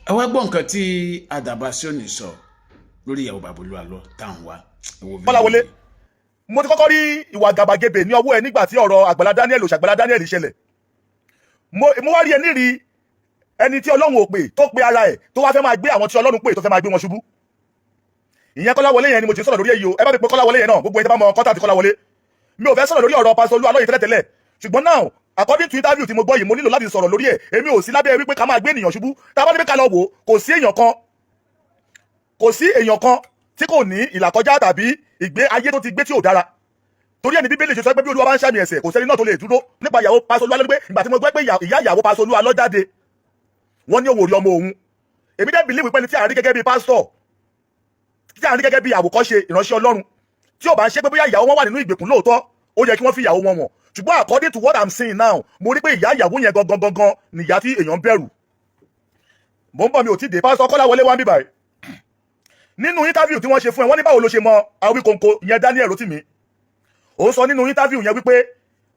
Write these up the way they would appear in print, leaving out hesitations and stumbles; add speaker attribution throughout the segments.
Speaker 1: Ẹ wá gbọ́ nǹkan tí Àdàbà Síòní sọ lórí ìyàwó bàbá Olú Àlọ táwọn wá. Ẹ wo fídíò
Speaker 2: Kọ́láwọlé,
Speaker 1: yìí.
Speaker 2: Mo ti kọ́kọ́ rí ìwà gàbàgebè ní ọwọ́ ẹ nígbà tí ọ̀rọ̀ Àgbàlá Daniel òṣàgbàlá Daniel ṣẹlẹ̀. Mo wá rí ẹ nírí ẹni tí Ọlọ́run ò pè, tó pe ara ẹ̀, tó wá fẹ́ máa gbé àwọn tí Ọlọ́run pè, tó fẹ́ máa gbé wọn ṣubú. Ìyẹn Kọ́láwọlé yẹn ni mo ti sọ̀rọ̀ lórí èyí o. Ẹ bá mi pe Kọ́láwọlé yẹn náà, gbogbo ẹni tó bá mọ kọ́tà àti Kọ́láwọlé. Mi ò fẹ́ sọ̀rọ̀ lórí ọ̀rọ̀ Pásítọ̀ Olú Alọ́ yìí tẹ́lẹ̀tẹ́lẹ̀, ṣùgbọ́n now, according to interview tí mo gbọ́ yìí, mo nílò láti sọ̀rọ̀ lórí ẹ̀. Èmi ò sí lábẹ́ wípé ká máa gbé ènìyàn ṣubú. Tá a bá ní pé ká lọ wò, kò sí èèyàn kan tí kò ní ìlàkọjá tàbí ìgbé ayé tó ti gbé tí ò dára, torí ẹni Bíbélì ṣe sọ pé bí Olúwa bá ń ṣàmì ẹ̀ṣẹ̀, kò sẹ́ni náà tó lè dúró. Nípa ìyàwó Pásítọ̀ Olú Alọ́, pé ìgbà tí mo gbọ́ pé ìyá ìyàwó Pásítọ̀ Olú Alọ́ jáde, wọ́n ní òun ò rí ọmọ òun. Èmi dẹ́ believe wípé ẹni tí a rí gẹ́gẹ́ bí pásítọ̀, tí a rí gẹ́gẹ́ bí àwòkọ́ṣe ìránṣẹ́ Ọlọ́run, tí ò bá ń ṣe pé bóyá ìyàwó wọn wà nínú ìgbèkùn lóòótọ́, ó yẹ kí wọ́n fi ìyàwó wọn wọ̀n. Ṣùgbọ́n according to what I'm seeing now, mo rí pé ìyá ìyàwó yẹn gangan gangan nìyá tí èèyàn bẹ̀rù. Mò ń bọ̀, mi ò tí dé. Pásítọ̀ Kọ́láwọlé wá ń bíbáyìí. Nínú interview tí wọ́n ṣe fún ẹ, wọ́n ní báwo ló ṣe mọ Awíkonko ìyẹn Daniel Rotimi. Ó sọ nínú interview yẹn wípé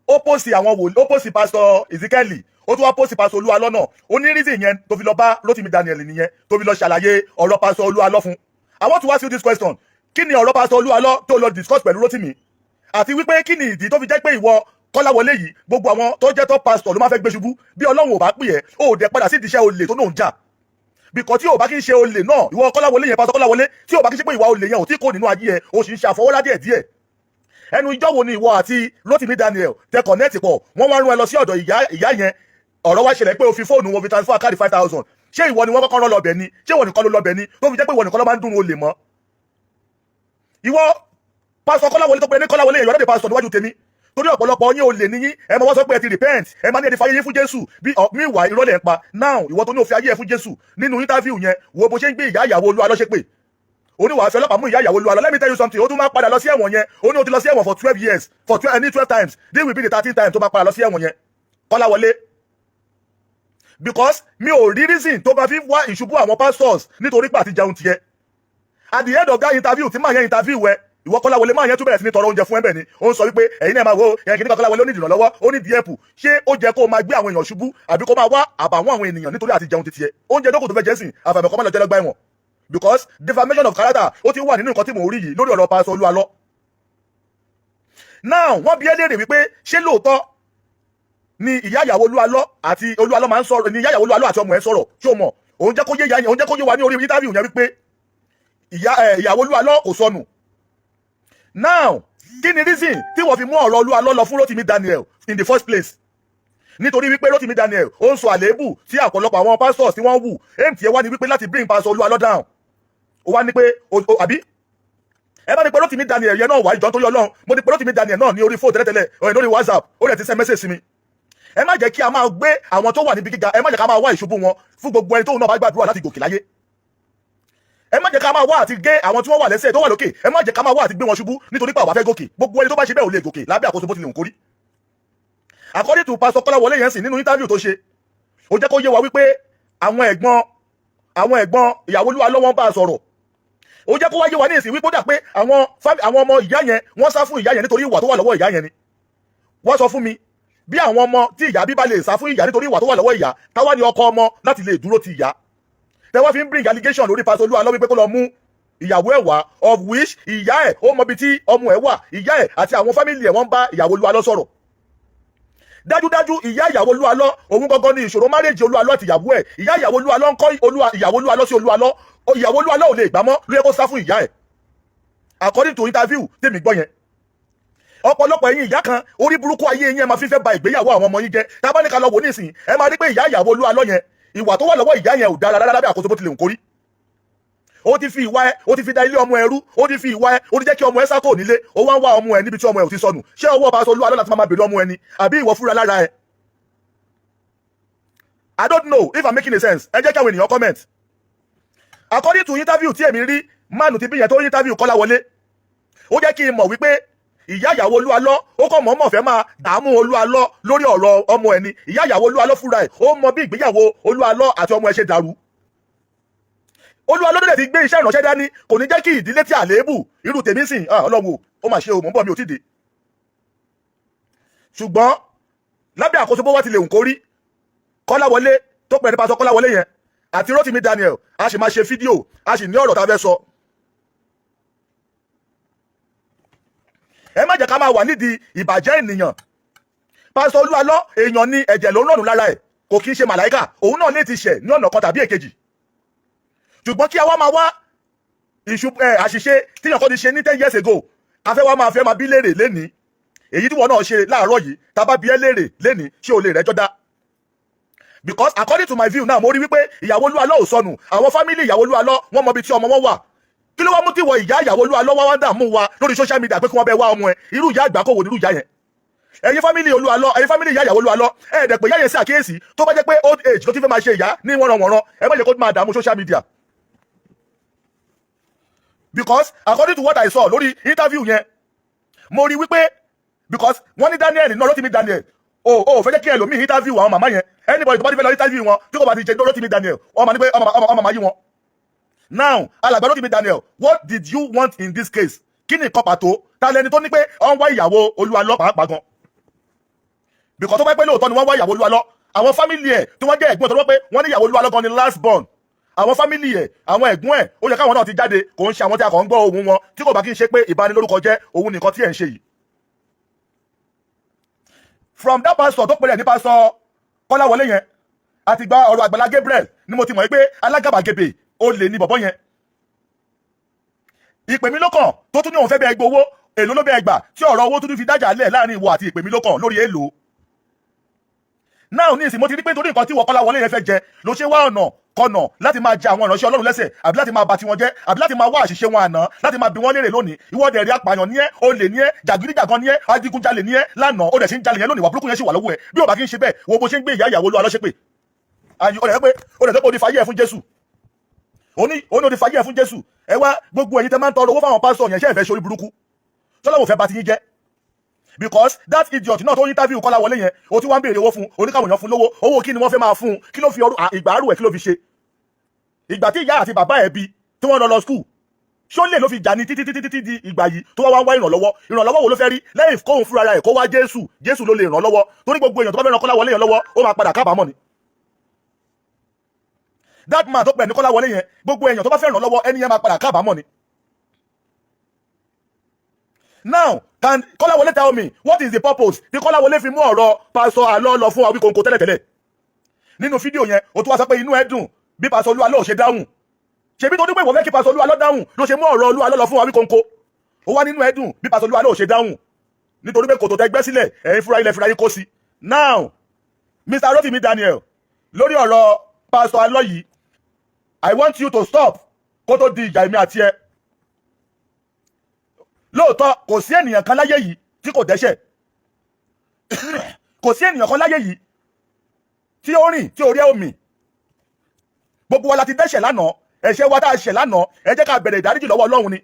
Speaker 2: ó post àwọn wò, ó post Pásítọ̀ Ezekiel, ó tún wá post Pásítọ̀ Olú Alọ́ náà. Ó ní reason yẹn tó fi lọ bá Rotimi Daniel nìyẹn, tó fi lọ ṣàlàyé ọ̀rọ̀ Pásítọ̀ Olú Alọ́ fún. I want to ask you this question: kí ni ọ̀rọ̀ Pásítọ̀ Olú Alọ́ tó lọ discuss pẹ̀lú Rotimi? Àti wípé kí ni ìdí tó fi jẹ́ pé ìwọ Kọ́láwọlé yìí, gbogbo àwọn tó jẹ́ top pastor ló máa fẹ́ gbé ṣubú? Bí Ọlọ́run ò bá pè ẹ́, ó dẹ̀ padà sí ìdíṣẹ́ olè tó náà ń jà bìkọ́ tí ò bá kí ń ṣe olè náà, ìwọ Kọ́láwọlé yẹn, Pásítọ̀ Kọ́láwọlé, tí ò bá kí ń ṣe pé ìwà olè yẹn ò tí kò nínú ayé ẹ, o sì ń ṣe àfọwọ́rá díẹ̀ díẹ̀. Ẹnu ìjọ wo ni ìwọ àti Rotimi Daniel tẹ connect pọ̀? Wọ́n wá rún ẹ lọ sí ọ̀dọ̀ ìyá yẹn. Ọ̀rọ̀ wá ṣẹlẹ̀ pé o fi fóònù wọn fi transfer káàdì 5,000. Ṣé ìwọ ni wọ́n kọ́kọ́ rán lọ bẹ̀ ni? Ṣé ìwọ nìkan ló lọ bẹ̀ ni, tó fi jẹ́ pé ìwọ nìkan ló máa ń dùn olè mọ́? Ìwọ Pásítọ̀ Kọ́láwọlé tó pe ní Kọ́láwọlé yẹn, ìwọ́dẹ̀ pásítọ̀ níwájú tèmi, torí ọ̀pọ̀lọpọ̀ yín olè níyín. Ẹ máa wá sọ pé ẹ ti repent, ẹ máa ní ẹ ti fayé yín fún Jésù. Bí meanwhile, irọ́ lẹ̀ ń pa. Now, ìwọ tó ní òfin ayé ẹ fún Jésù, nínú interview yẹn, wo bó ṣe ń gbé ìyá ìyàwó Olú Alọ́ ṣépè. Oníwàá fẹ́ ọlọ́pàá mú ìyá ìyàwó Olú Alọ́. Let me tell you something, ó tún máa padà lọ sí ẹ̀wọ̀n yẹn. Ó ní ó ti lọ sí ẹ̀wọ̀n for 12 years, for 12, ní 12 times. This will be the 13th time tó máa padà lọ sí ẹ̀wọ̀n yẹn, Kọ́láwọlé, because mi ò rí reason tó bá fi wá ìṣubú àwọn pastors nítorí pé àti jẹun tiẹ̀. At the end of that interview tí màá yẹn interview ẹ, ìwọ Kọ́láwọlé, máa yẹn tún bẹ̀rẹ̀ sí ní tọrọ oúnjẹ fún ẹ. Bẹ́ẹ̀ ni ó ń sọ wípé ẹ̀yin náà máa wo ẹ̀yin kìíní kan, Kọ́láwọlé ó ní ìdìrànlọ́wọ́, ó ní díẹ̀pù. Ṣé ó jẹ́ kó máa gbé àwọn èèyàn ṣubú, àbí kó máa wá àbàwọ́n àwọn ènìyàn nítorí àti jẹun títí ẹ? Oúnjẹ dókò tó fẹ́ jẹ́ sìn, àfàìmọ̀ kó má lọ jẹ́ lọ́gbà ẹ̀wọ̀n, because defamation of character ó ti wà nínú nǹkan tí mò ń rí yìí lórí ọ̀rọ̀ Pásítọ̀ Olú Alọ́. Now, wọ́n bi ẹ́ léèrè wípé ṣé lóòótọ́ ni ìyá ìyàwó Olú Alọ́ àti Olú Alọ́ máa ń sọ̀rọ̀, ni ìyá ìyàwó Olú Alọ́ àti ọmọ ẹ̀ sọ̀rọ̀? Ṣé o mọ̀? Òun jẹ́ kó yé òun jẹ́ kó yé wa ní orí interview yẹn wípé ìyá ẹ̀ ìyàwó Olú Alọ́ kò sọnù. Now, kí ni reason tí wọ́n fi mú ọ̀rọ̀ Olú Alọ́ lọ fún Rotimi Daniel in the first place? Nítorí wípé Rotimi Daniel ó ń sọ àléébù tí ọ̀pọ̀lọpọ̀ àwọn pastors tí wọ́n wù. Aim tí ẹ wá ní wípé láti bring Pastor Olú Alọ́ down. Ó wá ní pé àbí ẹ bá ní pé Rotimi Daniel yẹn náà wá ìjọ nítorí Ọlọ́run. Mo ní pé Rotimi Daniel náà ní orí fóònù tẹ́lẹ̀tẹ́lẹ̀ ọ̀rẹ́ lórí WhatsApp, ó rẹ̀ ti send message sí mi. Ẹ má jẹ́ kí a máa gbé àwọn tó wà níbi gíga, ẹ má jẹ́ ká máa wá ìṣubú wọn fún gbogbo ẹni tóun náà bá gbàdúrà láti gòkè láyé. Ẹ má jẹ́ ká máa wá àti gé àwọn tí wọ́n wà lẹ́sẹ̀ tó wà lókè, ẹ má jẹ́ ká máa wá àti gbé wọn ṣubú nítorí pé àwa fẹ́ gòkè. Gbogbo ẹni tó bá ṣe bẹ́ẹ̀ ò lè gòkè lábẹ́ àkóso bó tilẹ̀ ń kórí. According to Pastor Kọ́láwọlé yẹn sì, nínú interview tó ṣe, ó jẹ́ kó yé wa wípé àwọn ẹ̀gbọ́n ìyàwó Olúwa lọ́wọ́ ń bá a sọ̀rọ̀. Ó jẹ́ kó wá yé wa ní ìsìn wípé ó dà pé àwọn ọmọ ìyá yẹn, wọ́n sá fún ìyá yẹn nítorí ìwà tó wà lọ́wọ́ ìyá yẹn ni. Wọ́n sọ fún mi, bí àwọn ọmọ tí ìyá bí bá lè sá fún ìyá nítorí ìwà tó wà lọ́wọ́ ìyá, táwa ni ọkọ ọmọ láti lè dúró ti ìyá tẹ́wọ́ fi ń bring allegation lórí Pastor Olú Alọ́ wípé kó lọ mú ìyàwó ẹ̀ wá, of which ìyá ẹ̀ ó mọ ibi tí ọmọ ẹ̀ wà. Ìyá ẹ̀ àti àwọn family ẹ̀, wọ́n bá ìyàwó Olú Alọ́ sọ̀rọ̀. Dájúdájú, ìyá ìyàwó Olú Alọ́, òun gangan ni ìṣòro marriage Olú Alọ́ àti ìyàwó ẹ̀. Ìyá ìyàwó Olú Alọ́ ń kọ́ ìyàwó Olú Alọ́ sí Olú Alọ́. Ìyàwó Olú Alọ́ ò lè gbámọ́, ló yẹ kó sá fún ìyá ẹ̀, according to interview tèmi gbọ́ yẹn. Ọ̀pọ̀lọpọ̀ ẹ̀yin ìyá kan, orí burúkú ayé yín, ẹ máa fi fẹ́ ba ìgbéyàwó àwọn ọmọ yín jẹ́. Tá a bá ní ká lọ wò nísìnyí, ẹ máa rí pé ìyá ìyàwó Olú Alọ́ yẹn, ìwà tó wà lọ́wọ́ ìyá yẹn ò dára rárá lábẹ́ àkóso bó tilẹ̀ ń kórí. Ó ti fi ìwà ẹ, ó ti fi da ilé ọmọ ẹ rú. Ó ti fi ìwà ẹ, ó ti jẹ́ kí ọmọ ẹ sá kò nílé. Ó wá ń wá ọmọ ẹ níbi tí ọmọ ẹ ò ti sọnù. Ṣé ọwọ́ Pásítọ̀ Olú Alọ́ láti máa bèrè ọmọ ẹ ni, àbí ìwọ fúnra lára ẹ? I don't know if I'm making a sense. Ẹ jẹ́ kí àwọn ènìyàn comment. According to interview tí èmi rí, mánu ti bí yẹn tó interview Kọ́láwọlé, ó jẹ́ kí n mọ̀ wípé ìyá ìyàwó Olú Alọ́, ó kàn mọ̀ọ́mọ̀ fẹ́ máa dààmú Olú Alọ́ lórí ọ̀rọ̀ ọmọ ẹ̀ ni. Ìyá ìyàwó Olú Alọ́ fúnra ẹ̀, ó mọ bí ìgbéyàwó Olú Alọ́ àti ọmọ ẹ̀ ṣe dàrú. Olú Alọ́ dẹ̀ ti gbé iṣẹ́ ìránṣẹ́ dání, kò ní jẹ́ kí ìdílé tí àléébù irú tèmi sìn. Ọlọ́run o, ó mà ṣe o. Mò ń bọ̀, mi ò tí ì dé. Ṣùgbọ́n lábẹ́ àkóso bó wá ti lè hùn kórí, Kọ́láwọlé tó pẹ̀lú Pásọ Kọ́láwọlé yẹn, Àti Rotimi Daniel, a sì máa ṣe fídíò, a sì ní ọ̀rọ̀ tá a fẹ́ sọ. Ẹ má jẹ́ ká máa wà nídìí ìbàjẹ́ ènìyàn. Pásítọ̀ Olúalọ́, èèyàn ní, ẹ̀jẹ̀ ló ń rọ̀nù lára ẹ̀, kò kí ń ṣe màláìkà. Òun náà lè ti ṣẹ̀ ní ọ̀nà kan tàbí èkejì, ṣùgbọ́n kí a wá máa wá àṣìṣe tíyàn kan ti ṣe ní 10 years ago, a fẹ́ wá máa fẹ́ máa bí léèrè lénìí. Èyí tí wọ́n náà ṣe láàárọ̀ yìí, tá a bá bí ẹ́ léèrè lénìí, ṣé o lè rẹ́jọ́ dá? Because according to my view now, mo rí wípé ìyàwó Olúalọ́ ò sọnù. Àwọn family ìyàwó Olúalọ́, wọ́n mọ ibi tí ọmọ wọn wà. Kí ló wá mú tí wọ ìyá ìyàwó Olúalọ́ wá wá dààmú wa lórí social media pé kí wọ́n bẹ wá ọmọ ẹ? Irú ìyá àgbákò wò nírú ìyá yẹn? Ẹ̀yin family Olúalọ́, ẹ̀yin family ìyá ìyàwó Olúalọ́, ẹ̀ dẹ̀ pé ìyá yẹn sí àkíyèsí. Tó bá jẹ́ pé old age ló ti fẹ́ máa ṣe ìyá ní wọ́nranwọ̀nran, ẹ má jẹ́ kó máa dààmú social media, because according to what I saw lórí interview yẹn, mo rí wípé because wọ́n ní Daniel náà, Rotimi Daniel, o ò fẹ́ jẹ́ kí ẹlòmíì interview àwọn màmá yẹn. Anybody tó bá ti fẹ́ lọ interview wọn, tí kò bá ti jẹ́ Rotimi Daniel, wọ́n máa ní pé ọmọ máa yí wọn. Now, alàgbà Rotimi Daniel, what did you want in this case? Kí ni nǹkan pàtó ta lẹni tó ní pé ọ̀n wá ìyàwó Olúalọ́ pàápàá gan? Because tó bá pẹ́ lóòótọ́ ni wọ́n wá ìyàwó Olúalọ́, àwọn family ẹ̀ tí wọ́n jẹ́ ẹ̀gbọ́n tó wọ́n pé wọ́n ní ìyàwó Olúalọ́ gan ni last born, àwọn family ẹ̀, àwọn ẹ̀gbọ́n ẹ̀, ó yẹ káwọn náà ti jáde. Kò ń ṣe àwọn tí a kàn ń gbọ́ ohùn wọn. Tí kò bá kí ń ṣe pé ìbanilórúkọ jẹ́ òun nìkan tí ẹ̀ ń ṣe yìí. From that pastor tó pẹ̀lẹ́ ní Pastor Kọ́láwọlé yẹn, àti gba ọ̀rọ̀ Àgbàlá Gabriel ni mo ti mọ̀ pé alágàbàgebè olè ní bọ̀bọ̀ yẹn. Ìpè mí lókàn tó tún ní òun fẹ́ bẹ́ẹ̀ gbowó, èló ló bẹ́ẹ̀ gbà tí ọ̀rọ̀ owó tún fi dájà lẹ̀ láàrin ìwọ àti ìpè mí lókàn lórí èlò náà? Ní ìsìn, mo ti rí pé nítorí nǹkan tí ìwọ Kọ́láwọlé yẹn fẹ́ jẹ ló ṣe wá ọ̀nà kọnà láti máa jẹ àwọn ìránṣẹ́ Ọlọ́run lẹ́sẹ̀, àbí láti máa bà tiwọn jẹ́, àbí láti máa wá àṣìṣe wọn àná láti máa bi wọ́n léèrè lónìí. Ìwọ dẹ̀ rí, apààyàn ní ẹ́, olè ní ẹ́, jàgídíjàgan ní ẹ́, adigunjalè ní ẹ́ lánàá, ó dẹ̀ sì ń jalè yẹn lónìí. Wà burúkú yẹn sì wà lọ́wọ́ ẹ̀. Bí ó bá kí ń ṣe bẹ́ẹ̀, wo bó ṣe ń gbé ìyá ìyàwó lọ alọ́ṣẹ́ pé ó dẹ̀ pé ó ti fàyè ẹ̀ fún Jésù. Ó ní ó ti fàyè ẹ̀ fún Jésù. Ẹ wá, gbogbo ẹ̀yin tẹ́ máa ń tọrọ owó fáwọn pásítọ̀ yẹn, ṣé ẹ fẹ́ ṣorí burúkú? Sọlọ́wọ́ fẹ́ bá ti yín jẹ́? Because that idiot náà tó interview Kọ́láwọlé yẹn, o ti wá ń béèrè owó fún oníkàwọn èèyàn, fún lówó. Owó kí ni wọ́n fẹ́ máa fún un? Kí ló fi ọrú ìgbà àrù ẹ̀, kí ló fi ṣe? Ìgbà tí ìyá àti bàbá ẹ̀ bí tí wọ́n lọ lọ school, ṣó lè ló fi jà ní títí títí títí di ìgbà yìí tó wá wá ń wá ìrànlọ́wọ́? Ìrànlọ́wọ́ wo ló fẹ́ rí lẹ́yìn kóhun fúnra rẹ̀ kó wá Jésù? Jésù ló lè ràn lọ́wọ́, torí gbogbo èèyàn tó bá fẹ́ ràn Kọ́láwọlé yẹn lọ́wọ́, ó máa padà kábàámọ̀ ni. That man tó pẹ̀ ní Kọ́láwọlé yẹn, gbogbo èèyàn tó bá fẹ́ ràn lọ́wọ́, ẹni yẹn máa padà kábàámọ̀ ni. Now, can Kọ́láwọlé tell me what is the purpose tí Kọ́láwọlé fi mú ọ̀rọ̀ Pásọ Àlọ́ lọ fún Awíkonko tẹ́lẹ̀tẹ́lẹ̀? Nínú fídíò yẹn, o tún wá sọ pé inú ẹ dùn bí Pásọ Olúalọ́ ò ṣe dáhùn. Ṣebí tó dúpẹ́ ìwọ fẹ́ kí Pásọ Olúalọ́ dáhùn ló ṣe mú ọ̀rọ̀ Olúalọ́ lọ fún Awíkonko. Ó wá nínú ẹ dùn bí Pásọ Olúalọ́ ò ṣe dáhùn, nítorí pé kòtò tẹ gbẹ́ sílẹ̀, ẹ̀yin fúnra ilẹ̀ fúnra yín kó sí. Now, Mr. Rotimi Daniel, lórí ọ̀rọ̀ Pásọ Alọ́ yìí, I want you to stop kó tó di ìjà èmi àti ẹ. Lóòótọ́, kò sí ènìyàn kan láyé yìí tí kò dẹ́ṣẹ̀. Kò sí ènìyàn kan láyé yìí tí ó rìn tí orí ẹ̀ omi. Gbogbo wa la ti dẹ́ṣẹ̀ lánàá. Ẹ̀ṣẹ̀ wa tá a ṣẹ̀ lánàá, ẹ jẹ́ ká bẹ̀rẹ̀ ìdáríjì lọ́wọ́ Ọlọ́run ni.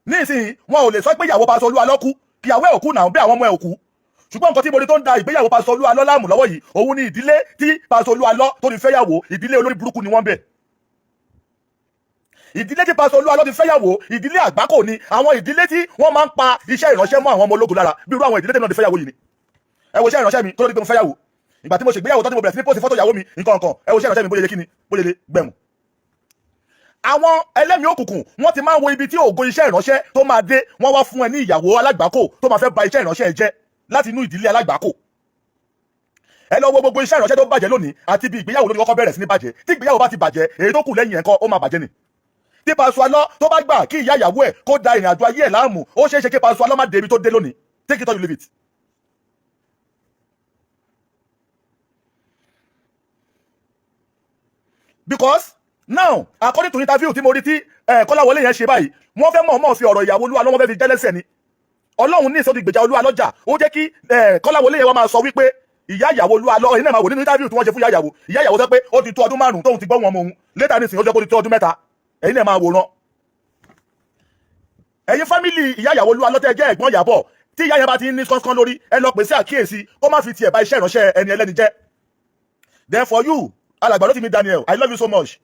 Speaker 2: Nísìnyí, wọn ò lè sọ pé ìyàwó Pásọ Olúalọ́ kú, kí ìyàwó ẹ̀ ò kú náà, bí àwọn ọmọ ẹ̀ ò kú. Ṣùgbọ́n nǹkan tí mo rí tó ń da ìgbéyàwó Pásọ Olúalọ́ láàmú lọ́wọ́ yìí, òun ni ìdílé tí Pásọ Olúalọ́ tó ti fẹ́yàwó. Ìdílé olórí burúkú ni wọ́n bẹ̀. Ìdílé tí Pásọ Olúalọ́ ti fẹ́yàwó, ìdílé àgbákò ni. Àwọn ìdílé tí wọ́n máa ń pa iṣẹ́ ìránṣẹ́ mọ́ àwọn ọmọ ológun lára, bí irú àwọn ìdílé tí náà ti fẹ́yàwó yìí ni. Ẹ wo iṣẹ́ ìránṣẹ́ mi tó lórí pé mo fẹ́yàwó. Ìgbà tí mo ṣègbéyàwó tó, tí mo bẹ̀rẹ̀ sí ní post fọ́tò ìyàwó mi, nǹkan nǹkan, ẹ wo iṣẹ́ ìránṣẹ́ mi, bóyá kí ni, bóyá lè gbẹ̀mù. Àwọn ẹlẹ́mìí òkùnkùn, wọ́n ti máa ń wo ibi tí ògo iṣẹ́ ìránṣẹ́ tó máa dé. Wọ́n wá fún ẹ ní ìyàwó alágbàákò tó máa fẹ́ ba iṣẹ́ ìránṣẹ́ ẹ jẹ́ láti inú ìdílé alágbàákò. Ẹ lọ wo gbogbo iṣẹ́ ìránṣẹ́ tó bàjẹ́ lónìí, àti ibi ìgbéyàwó lórí kọ́kọ́ bẹ̀rẹ̀ sí ní bàjẹ́. Tí ìgbéyàwó bá ti bàjẹ́, èyí tó kù lẹ́yìn ẹ̀kọ́ ó máa bàjẹ́ ni. Tí Pásọ Alọ́ tó bá gbà kí ìyá ìyàwó ẹ̀ kó da ìrìn àjò ayé ẹ̀ láàmú, ó ṣeé ṣe kí Pásọ Alọ́ má débi tó dé lónìí. Take it or you leave it. Because now, according to interview tí mo rí tí Kọ́láwọlé yẹn ṣe báyìí, wọ́n fẹ́ mọ̀ọ́mọ̀ fi ọ̀rọ̀ ìyàwó Olúwa lọ́wọ́ fẹ́ fi jẹ́lẹ́sẹ̀ ni. Ọlọ́run ní ìsọdí gbèjà Olúwa lọ́jà, ó jẹ́ kí Kọ́láwọlé yẹn wá máa sọ wípé ìyá ìyàwó Olúwa lọ. Ẹ̀yin náà máa wò nínú interview tí wọ́n ṣe fún ìyá ìyàwó. Ìyá ìyàwó sọ pé ó ti tó ọdún 5 tóun ti gbọ́ wọn ọmọ òun. Later nísìnyí, ó jẹ́ kó ti tó ọdún 3. Ẹ̀yin náà máa wòran. Ẹ̀yin family ìyá ìyàwó Olúwa lọ́tẹ̀ jẹ́ ẹ̀gbọ́n Ìyàbọ̀, tí ìyá yẹn bá ti ní skánsán lórí, ẹ lọ pèsè àkíyèsí kó má fi tiẹ̀ bá iṣẹ́ ìránṣẹ́ ẹni ẹlẹ́ni jẹ́. Then for you, alàgbà Rótìmí Daniel, I love you so much.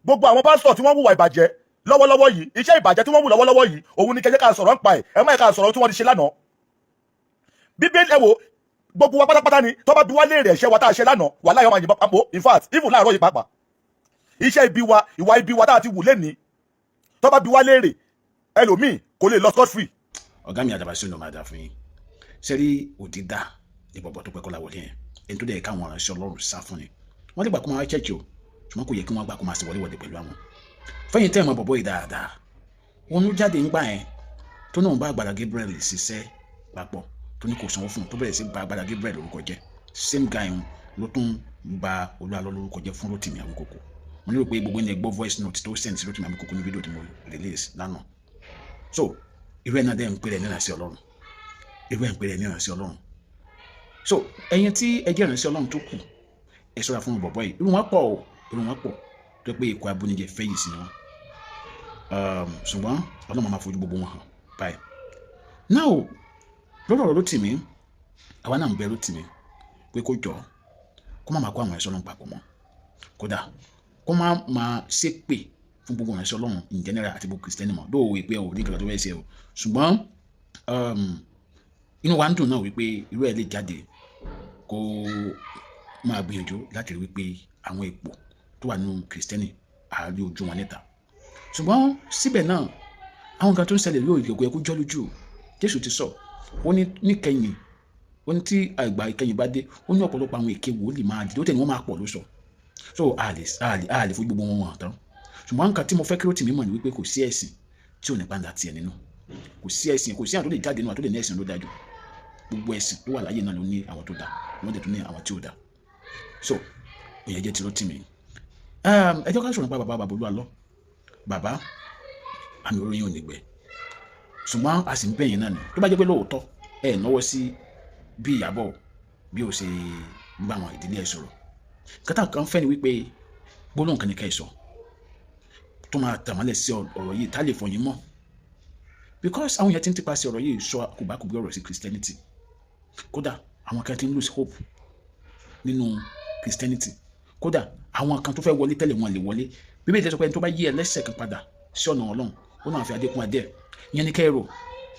Speaker 2: Gbogbo àwọn pásítọ̀ tí wọ́n hùwà ìbàjẹ́ lọ́wọ́lọ́wọ́ yìí, iṣẹ́ ìbàjẹ́ tí wọ́n hù lọ́wọ́lọ́wọ́ yìí, òun ni kẹjẹ́ ká sọ̀rọ̀ ń pa ẹ̀. Ẹ má ká sọ̀rọ̀ tí wọ́n ti ṣe lánàá. Bíbélì, ẹ wo, Gbogbo wa pátápátá ni tó bá bi wá léèrè ẹ̀ṣẹ̀ wa tá a ṣe lánàá, wà láyọ̀ máa yìnbọn papò. In fact, even láàárọ̀ yìí pàápàá, iṣẹ́ ibi wa, ìwà ibi wa tá a ti wù lénìí, tó bá bi wá léèrè, ẹlòmíì kò lè lọ scot free.
Speaker 1: Ọ̀gá mi Àdàbà Síòní, máa dà fún yín. Sẹ́rí òdìdá ní bọ̀bọ̀ tó pẹ́ kọ́ láwọlé yẹn, ẹni tó dẹ̀ káwọn aránṣẹ́ Ọlọ́run sá fún ni. Wọ́n lè gbà kó máa church o, ṣùgbọ́n kò yẹ kí wọ́n gbà kó máa ṣe wọléwọ̀de pẹ̀lú àwọn. Fẹ́yìn tẹ́ ẹ̀ mọ bọ̀bọ̀ yìí dáadáa, wọn ló jáde ńgbà yẹn tó náà bá Àgbàlá Gabriel ṣiṣẹ́ papọ̀, tó ní kò sanwó fún un, tó bẹ̀rẹ̀ sí ba Àgbàlá Gabriel lórúkọ jẹ́. Same guy ń ló tún ba Olúwalọ lórúkọ jẹ́ fún Rótìmí Awíkókó. Mo lérò pé gbogbo ẹni gbọ́ voice note tó send sí Rótìmí Awíkókó ní fídíò tí mo release lánàá. So irú ẹ̀ náà dẹ́ ń pè rẹ̀ ní ìránṣẹ́ Ọlọ́run, irú ẹ̀ ń pè rẹ̀ ní ìránṣẹ́ Ọlọ́run. So ẹ̀yin tí ẹ jẹ́ ìránṣẹ́ Ọlọ́run tó kù, ẹ ṣọ́ra fún bọ̀bọ̀ yìí. Irú wọn pọ̀ o, irú wọn pọ̀ tó pé ikọ̀ abúnijẹ fẹ́ yìí sí ni wọn. Ṣùgbọ́n Ọlọ́run máa fojú gbogbo wọn hàn báyìí. Now, lórí ọ̀rọ̀ Rótìmí, àwa náà ń bẹ Rótìmí pé kó jọ kó má máa kó àwọn ẹ̀ṣọ́ Ọlọ́run papọ̀ mọ́, kódà kó má máa ṣépè fún gbogbo ìránṣẹ́ Ọlọ́run in general àti gbogbo Kìrìsìtẹ́nì mọ́. Dóò ìpè ò ní ìkàlà tó fẹ́ ṣe o, ṣùgbọ́n inú wa ń dùn náà wípé irú ẹ̀ lè jáde kó máa gbìyànjú láti rí wípé àwọn ipò tó wà nínú Kìrìsìtẹ́nì àárí ojú wọn níta. Ṣùgbọ́n síbẹ̀ náà, àwọn nǹkan tó ń ṣẹlẹ̀ yóò yẹ kó jọ́ lójú. Jésù ti sọ, ó ní níkẹyìn, ó ní tí àgbà ìkẹyìn bá dé, ó ní ọ̀pọ̀lọpọ̀ àwọn èké wòlíì máa dìde, ó tẹ̀ ní wọ́n máa pọ̀ ló sọ. So a lè fojú gbogbo wọn hàn tán. Ṣùgbọ́n nǹkan tí mo fẹ́ kí ó tì mí mọ̀ ní wípé kò sí ẹ̀sìn tí ò ní pàǹdà tiẹ̀ nínú. Kò sí ẹ̀sìn, kò sí àwọn tó lè jáde nínú àwọn tó lè ní ẹ̀sìn ló dájú. Gbogbo ẹ̀sìn tó wà láyé náà ló ní àwọn tó dá, wọ́n dẹ̀ tún ní àwọn tí ò dá. So ìyẹn jẹ́ ti Rótìmí. Ẹ jẹ́ ká sọ̀rọ̀ nípa bàbá bàbá Olúwalọ. Bàbá, àmì orí yín ò ní gbẹ, ṣùgbọ́n a sì ń bẹ̀yìn náà ni. Tó bá jẹ́ pé lóòótọ́ ẹ náwó sí bí Ìyábọ̀ bí ó ṣe ń bá àwọn ìdílé ẹ sọ̀rọ̀, kátà kan fẹ́ ni wípé gbólóhùn kan ní ká ẹ sọ tó máa tàmálẹ̀ sí ọ̀rọ̀ yìí tá lè fọyín mọ́, because àwọn èèyàn ti ń tipa sí ọ̀rọ̀ yìí sọ kòbákùgbé ọ̀rọ̀ sí Christianity. Kódà àwọn kan ti ń lose hope nínú Christianity. Kódà àwọn kan tó fẹ́ wọlé tẹ́lẹ̀, wọn lè wọlé. Bíbélì tẹ́ sọ pé ẹni tó bá yí ẹlẹ́ṣẹ̀ kan padà sí ọ̀nà Ọlọ́run, ó náà fi adékun adé ẹ̀. Ìyẹn ní kẹ́rò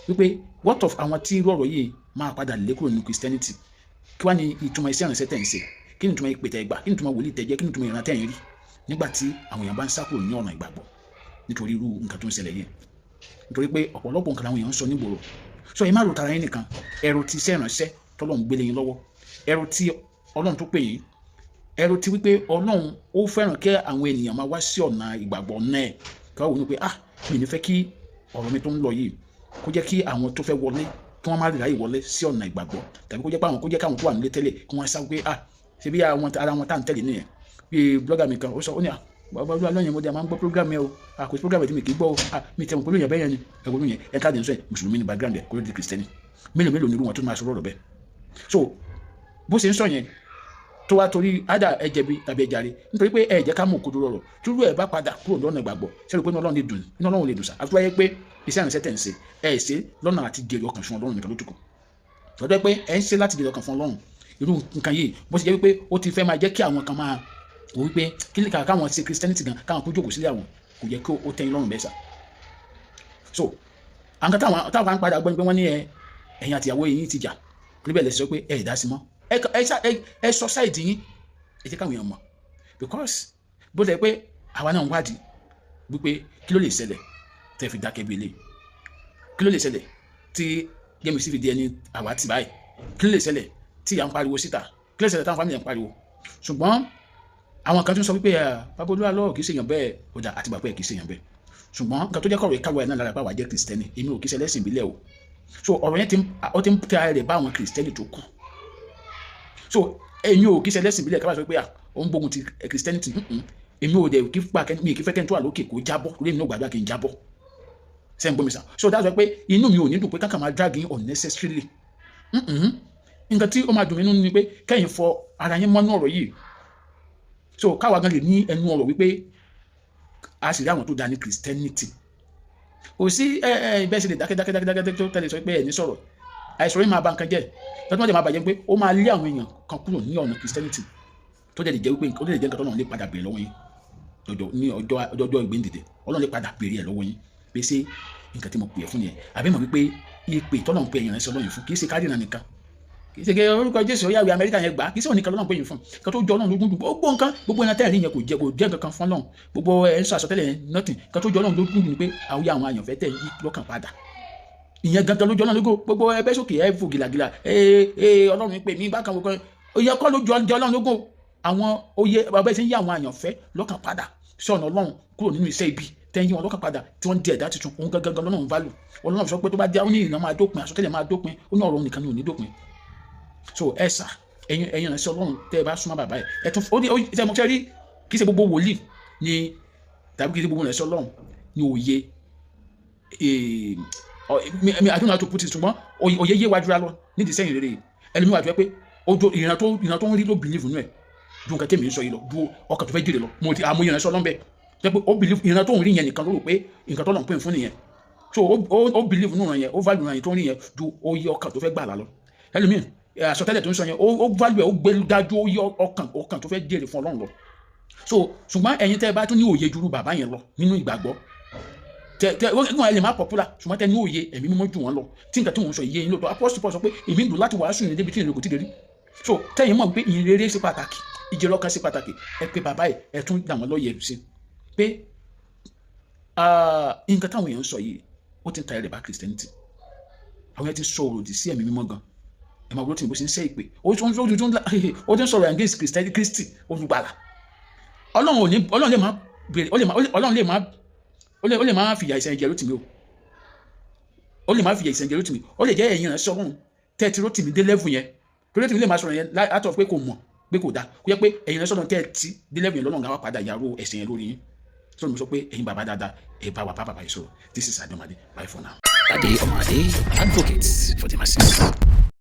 Speaker 1: wípé what of àwọn tí irú ọ̀rọ̀ yìí máa padà lé kúrò nínú Christianity? Kí wàá ní ìtumọ̀ iṣẹ́ ìrìnsẹ̀ tẹ̀ ń ṣe? Kí ni ìtumọ̀ ìpè tẹ̀ gbà? Kí ni ìtumọ̀ wòlíì tẹ̀ jẹ́? Kí ni ìtumọ̀ ìran tẹ̀ ń rí nígbà tí àwọn èèyàn bá ń sá kúrò ní ọ̀nà ìgbàgbọ́ nítorí irú nǹkan tó ń ṣẹlẹ̀ yìí? Nítorí pé ọ̀pọ̀lọpọ̀ nǹkan làwọn èèyàn ń sọ nígboro. So ẹ má rò tara yín nìkan, ẹrù ti iṣẹ́ ìránṣẹ́ tọ́lọ́run gbélé yín lọ́wọ́, ẹrù tí Ọlọ́run tó pè yín, ẹrù ti wípé Ọlọ́run ó fẹ́ràn kí àwọn ènìyàn máa wá sí ọ̀nà ìgbàgbọ́ náà, kí wọ́n wò ní pé, ah, mi ní fẹ́ kí ọ̀rọ̀ mi tó ń lọ yìí kó jẹ́ kí àwọn tó fẹ́ wọlé kí wọ́n má rí ráyè wọlé sí ọ̀nà ìgbàgbọ́, tàbí kó jẹ́ pé àwọn kó jẹ́ káwọn tó wà nílé tẹ́lẹ̀ kí wọ́n sá pé, ah, ṣe bí àwọn ara wọn tá à ń tẹ̀lé nìyẹn. Bí blogger mi kan, ó sọ, ó ní, à, bàbá olúwa lọ́yìn, mo dé, a máa ń gbọ́ program yẹn o, à kò sí program tí mi kì í gbọ́ o, à mi tẹ̀ mọ̀ pẹ̀lú yẹn bẹ́ẹ̀ yẹn ni ẹ̀wọ̀n yẹn. Ẹ̀ káàdì ń sọ ẹ̀, mùsùlùmí ní background ẹ̀, kó ló di kìrìsìtẹ́nì. Mélòó mélòó ni irú wọn tó máa sọ ọ̀rọ̀ bẹ́ẹ̀? So bó ṣe ń sọ yẹn tó wá torí ádà ẹ jẹ̀bi tàbí ẹ jàre, nítorí pé ẹ jẹ́ ká mú òkodoro ọ̀rọ̀ túrú ẹ bá padà kúrò lọ́nà ìgbàgbọ́, sẹ́ni pé inú Ọlọ́run lè dùn? Inú Ọlọ́run lè dùn sá. Àti wáyé pé iṣẹ́ ìrìnsẹ̀ tẹ̀ ń ṣe, ẹ ṣe lọ́nà àti jèrè ọkàn fún Ọlọ́run nìkan ló tukọ̀ tọ́jọ́ pé ẹ ń ṣe láti jèrè ọkàn fún Ọlọ́run. Irú nǹkan yìí, bó ṣe jẹ́ wípé ó ti fẹ́ máa jẹ́ kí àwọn kan máa wò wípé kí ní káwọn ṣe Christianity gan, káwọn kó jókòó sílé àwọn, kò yẹ kí ó tẹ́yìn lọ́rùn bẹ́ẹ̀ sà. So àwọn kan táwọn kan padà gbọ́ ni pé wọ́n ní ẹ ẹ̀yin àtìyàwó yìí ti jà níbẹ̀, lẹ sọ pé ẹ dá sí mọ́. Ẹ sọ side yín, ẹ jẹ́ káwọn èèyàn mọ̀, because bó ṣe pé àwa náà ń wádìí wípé kí ló lè ṣẹlẹ̀ tẹ́ fi dákẹ́ bí eléyìí, kí ló lè ṣẹlẹ̀ tí Yẹ́misí fi di ẹni àwátì báyìí, kí ló lè ṣẹlẹ̀ tí à ń pariwo síta, kí ló lè ṣẹlẹ̀ táwọn family ń pariwo. Ṣùgbọ́n àwọn kan tún sọ wípé bàbá Olúwa kì í ṣèyàn bẹ́ẹ̀. Ọjà àti bàbá ẹ̀ kì í ṣèyàn bẹ́ẹ̀, ṣùgbọ́n nǹkan tó jẹ́ kọ̀rọ̀ ìkàwé ẹ̀ náà lára pàwọ́ jẹ́ kìrìsìtẹ́nì, èmi ò kì í ṣe ẹlẹ́sìn ìbílẹ̀ o. So ọ̀rọ̀ yẹn ó ti ń tẹ ara rẹ̀ bá àwọn kìrìsìtẹ́nì tó kù. So èmi ò kì í ṣe ẹlẹ́sìn ìbílẹ̀ kábàá sọ pé ó ń gbógun ti kìrìsìtẹ́nì. Èmi ò dẹ̀ kí pa mi kì í fẹ́ kẹ́ni tó wà lókè kó jábọ́, torí èmi náà gbàdúrà kí n jábọ́. Ṣé ń gbọ́ mi sà? So that's why pé inú mi ò ní dùn pé káàkiri máa drag yín unnecessarily. Nǹkan tí ó máa dùn mí nínú ni pé kẹ́yìn fọ ara yín mọ́nú ọ̀rọ̀ yìí, so káwa gan lè ní ẹnu ọ̀rọ̀ wípé a sì rí àwọn tó da ní Christianity. Kò sí ẹ ẹ bẹ́ẹ̀ sì lè dákẹ́ dákẹ́ dákẹ́ dákẹ́ tó tẹ̀lé sọ pé ẹ̀ ní sọ̀rọ̀. Àìsàn yìí máa ba nǹkan jẹ́ tọ́jú, wọ́n jẹ́ máa bàjẹ́ pé ó máa lé àwọn èèyàn kan kúrò ní ọ̀nà Christianity, tó dẹ̀ lè jẹ́ wípé ó lè jẹ́ nǹkan tó náà lè padà béèrè lọ́wọ́ yín lọ́jọ́ ní ọjọ́ ọjọ́ ìgbéǹdìdè. Ọlọ́run lè padà béèrè ẹ̀ lọ́wọ́ yín pé ṣé nǹkan tí mo pè é fún yẹn, àbí mọ̀ wípé ìpè tọ́lọ̀ ń pè èèyàn ránṣẹ́ Ọlọ́run fún kì í ṣe kárìnà nìkan. Kì í ṣe kí orúkọ Jésù ó yàwé Amẹ́ríkà yẹn gbà. Kì í ṣe òun nìkan lọ́nà pé yín fún nǹkan tó jọ Ọlọ́run lógún jù. Gbogbo nǹkan, gbogbo ẹran tẹ́ẹ̀rí yẹn kò jẹ́ nǹkan kan fún Ọlọ́run. Gbogbo ẹ̀ ń sọ àsọtẹ́lẹ̀ yẹn, nothing. Nǹkan tó jọ Ọlọ́run lógún jù ni pé àwọn àwọn àyànfẹ́ tẹ̀ yí lọ́kàn padà, ìyẹn gangan ló jọ Ọlọ́run lógún. Gbogbo ẹbẹ sókè, ẹ fò gìlàgìlà, ẹ ẹ Ọlọ́run pè mí bákan kan, ìyẹn kọ́ ló jọ Ọlọ́run lógún. Àwọn oyè bàbá ẹ ti ń yí àwọn àyànfẹ́ lọ́kàn padà sí ọ̀nà Ọlọ́run, kúrò nínú iṣẹ́ ibi, tẹ́yìn wọn lọ́kàn padà, tí wọ́n di ẹ̀dá tuntun, òun gangan lọ́nà ń value. Ọlọ́run sọ pé tó bá dé, ó ní ìran máa dópin, àsọtẹ́lẹ̀ máa dópin, ó ní ọ̀rọ̀ òun nìkan ní ò ní dópin. So ẹ sà, ẹ̀yin ìránṣẹ́ Ọlọ́run tẹ́ ẹ bá súnmọ́ bàbá ẹ, ẹ tún ó ní ó ṣe mo ṣe rí. Kì í ṣe gbogbo wòlíì ni, tàbí kì í ṣe gbogbo ìránṣẹ́ Ọlọ́run ní òye. I don't know how to put it, ṣùgbọ́n òye yé wájú ra lọ nídìí sẹ́yìn rere. Ẹlòmíì wà tó yẹ pé ojú ìran tó ń rí ló believe nínú ẹ̀ ju nǹkan tèmi ń sọ yìí lọ, ju ọkàn tó fẹ́ jèrè lọ. Mo ti àmọ́ ìránṣẹ́ Ọlọ́run bẹ́ẹ̀ jẹ́ pé ó believe ìran tó ń rí yẹn nìkan, ló rò pé nǹkan tó lọ́n pè fún nìyẹn. So ó believe nínú yẹn, ó value ìran yẹn tó ń rí yẹn ju oyè ọkàn tó fẹ́ gbà lọ. Ẹlòmíì, àsọtẹ́lẹ̀ tó ń sọ yẹn, ó value ẹ̀, ó gbé dájú ó yẹ ọkàn tó fẹ́ jèrè fún Ọlọ́run lọ. So ṣùgbọ́n ẹ̀yin tẹ́ ẹ bá tún ní òye juru bàbá yẹn lọ nínú ìgbàgbọ́, tẹ tẹ wọ́n ẹ lè má popular, ṣùgbọ́n tẹ ní òye ẹ̀mí mímọ́ jù wọ́n lọ, tí nǹkan tí wọ́n sọ yé yín lóòótọ́. Apostle Paul sọ pé èmi ń dùn láti wàásù ní débi tí ìrìn kò tí ì dé rí. So tẹ́yìn mọ̀ pé ìyìn rere ṣe pàtàkì, ìjẹ́rọ kan ṣe pàtàkì, ẹ pé bàbá yìí, ẹ tún dà wọ́n lọ́yẹ̀ sí pé nǹkan táwọn èèyàn ń sọ yìí, ó ti ń ta ẹrẹ̀ bá Christianity. Àwọn yẹn ti sọ òròdì sí ẹ̀mí mímọ́ gan. Ẹ máa gbọ́dọ̀ tí ìbò ṣe ń sẹ́ ìpè, ó ti ń sọ̀rọ̀ against Christianity, Kristi olùgbàlà. Ọlọ́run ò ní, Ọlọ́run lè má béèrè, ó lè má, Ọlọ́run lè má, ó lè má fìyà ìsẹ̀yìn jẹ Rótìmí o. Ó lè má fìyà ìsẹ̀yìn jẹ Rótìmí. Ó lè jẹ́ ẹ̀yin ìránṣẹ́ Ọlọ́run tẹ́ ẹ ti Rótìmí dé level yẹn, torí Rótìmí lè máa sọ̀rọ̀ yẹn out of pé kò mọ̀ pé kò dáa, kó jẹ́ pé ẹ̀yin ìránṣẹ́ Ọlọ́run tẹ́ ẹ ti dé level yẹn lọ́nà wá padà yàrá ẹ̀sìn yẹn lórí yín. Sọ́dọ̀ mi sọ pé ẹ̀yin bàbá dáadáa, ẹ̀ bá wa bá bàbá yìí sọ̀rọ̀. This is Adomade. Bye for now.
Speaker 3: Ade Omade advocates for the masses.